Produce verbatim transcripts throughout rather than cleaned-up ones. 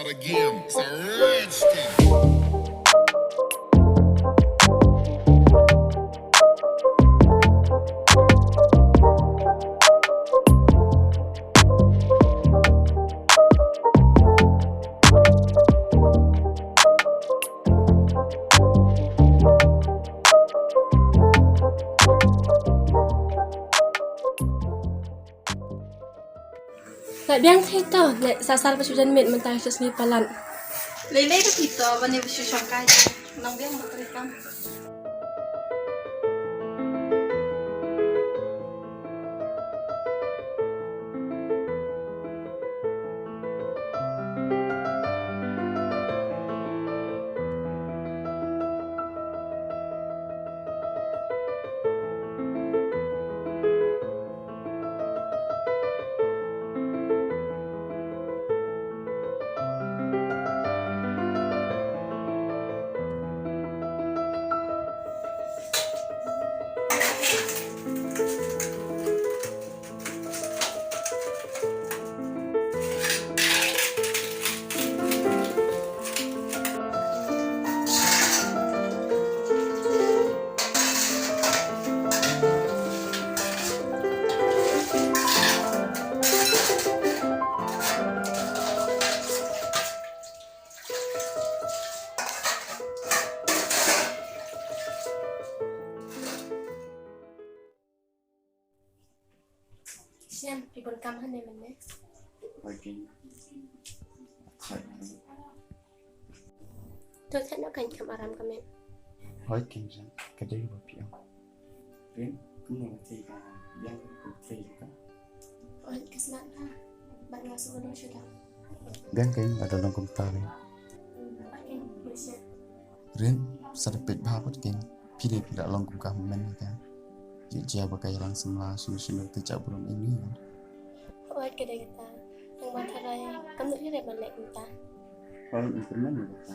Again, it's a rich thing. Lah biang thei to, ne sasar pa shujan mit mynta shu sngi palat. Lei lei ka thei to, ban ne shu shongkai. Nang biang ba trei kam. Shem, phi bun kam hangne mynne. Hooid keiñ. Hooid. To thait noh keiñ, kham aram ka met. Hooid keiñ, ka dei ba phi ong. Rin, kumno ka thei ka biang ka thei ka. Hooid, ka smat na. Bad nga shu bun shu da. Biang keiñ, lada long kumta keiñ. Rin, sa da peit bha pat keiñ. Phi dei phi la long kum ka hynmen ka. Ïa jia ba ka ïalang samla shano shano te jab burom ïa ngi. Hooid ka dei kata. Tang ba tharai kam nud ïa re ban leh kumta. Hooid, ïa kyrmen ïa kata.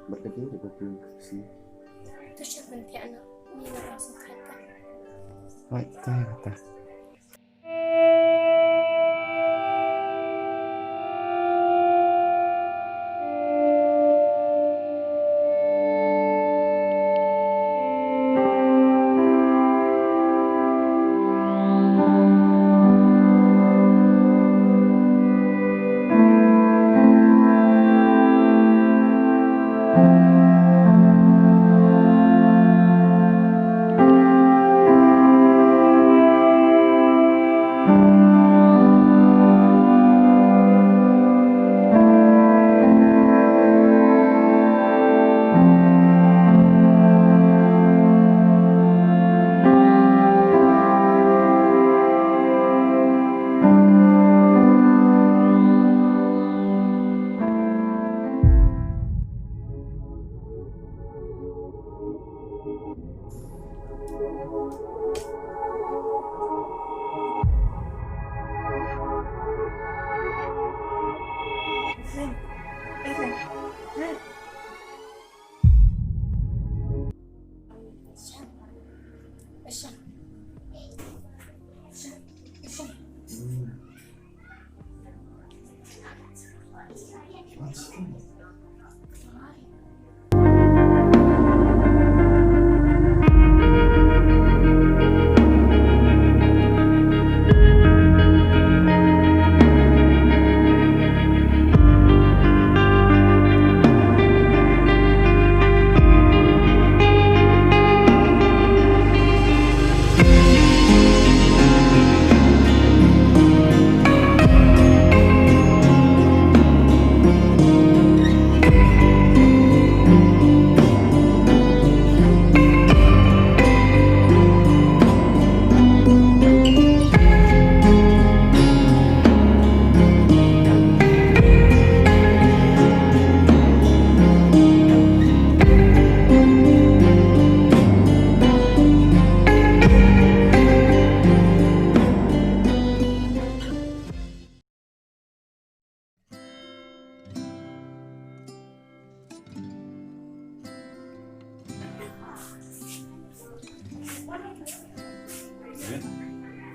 Bad ka dei da ka tu si. Tu sha ban thiah noh. Ngi la rasa khat ka. Hooid, kata ïa kata.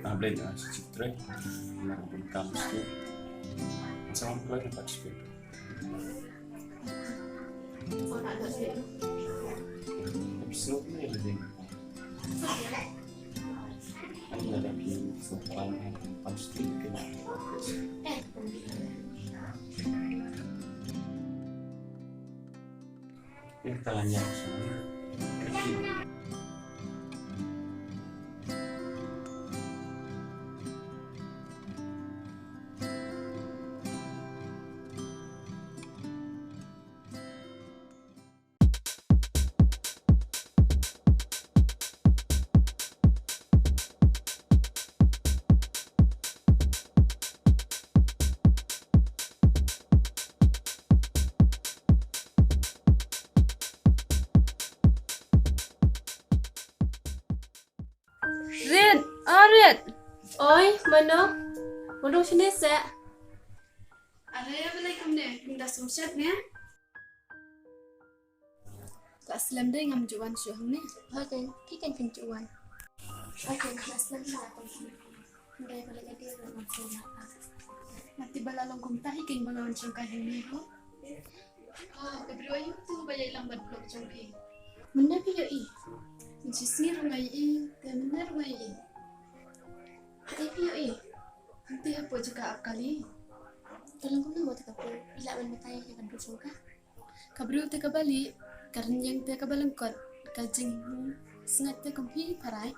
Ah, Blend, ah, si Chitra, na pun kam stu. Salam kalian participate. Rit, oh Rit. Oi, mano? Mano sini se? Are, balei kumne? Kum da sumsat ne? Ka slem dei ngam ju wan shuh hangne. Hoi kan, ki kan kan ju wan. Hoi kan, ka slem sha kan. Dei balei ka dei ngam shuh. Mati bala long kumta hi kan bala wan shuh kan hangne ho. Ah, ka briew aïu tu ba ïai lang bad u lok jong phi? Mynne phi ïohi? Mynshisngi ruh nga ïohi, te mynne ruh nga ïohi. Haei phi ïohi? Hangtei hapoh jaka ap kali. Ka long kumno mo te ka briew? Phi lah ban batai ïa ka briew jong ka? Ka briew te kaba lieh, ka rynïeng te kaba lyngkot, ka jingsngaid te kum phi tharai.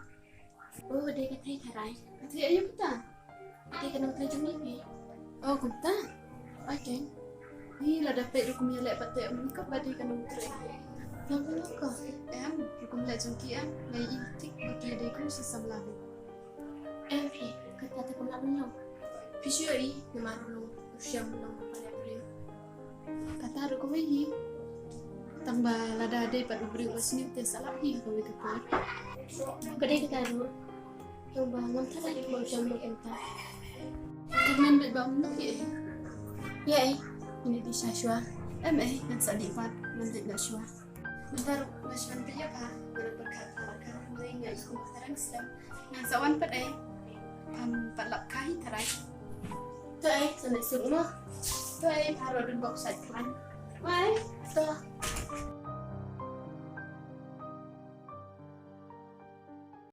Oh, dei ka thei tharai. Ka thei aïu kumta? Dei ka nongtrei jong ngi phi. Oh, kumta? Okay. Ni lada peit ruh kum ïaleh pat te um leh ka ba dei ka nongtrei. Nang ka nang ka. Em, ruh kum leh jong ki em. Ngai i tik ba ki dei kum shi samla hi. Em phi, kata te kum lah ban long. Phi shu ïohi, namar ruh long u shem long ba leh briew. Kata ruh kawei hi. Tang ba lada dei pat u briew ba sniew te sa lap hi ha kawei ka por. Ka dei kata ruh. Tang ba ngam tharai ba u shem long kumta. Kyrmen beit ba um noh hi eh. Ïa eh. Ine dih sha shuwa. Em eh, ngan sa dih pat, ngan dih noh shuwa. Mynta ruh nga shu wan peit ïa pha, nga dang pyrkhat pha lad ka ruh nga i kum ka tharai slem. Ngan sa wan pat eh. Pham pat lap ka hi tharai. To eh, sa leit suk mo. To eh, pha ruh dun bok sait klan. Bye. To.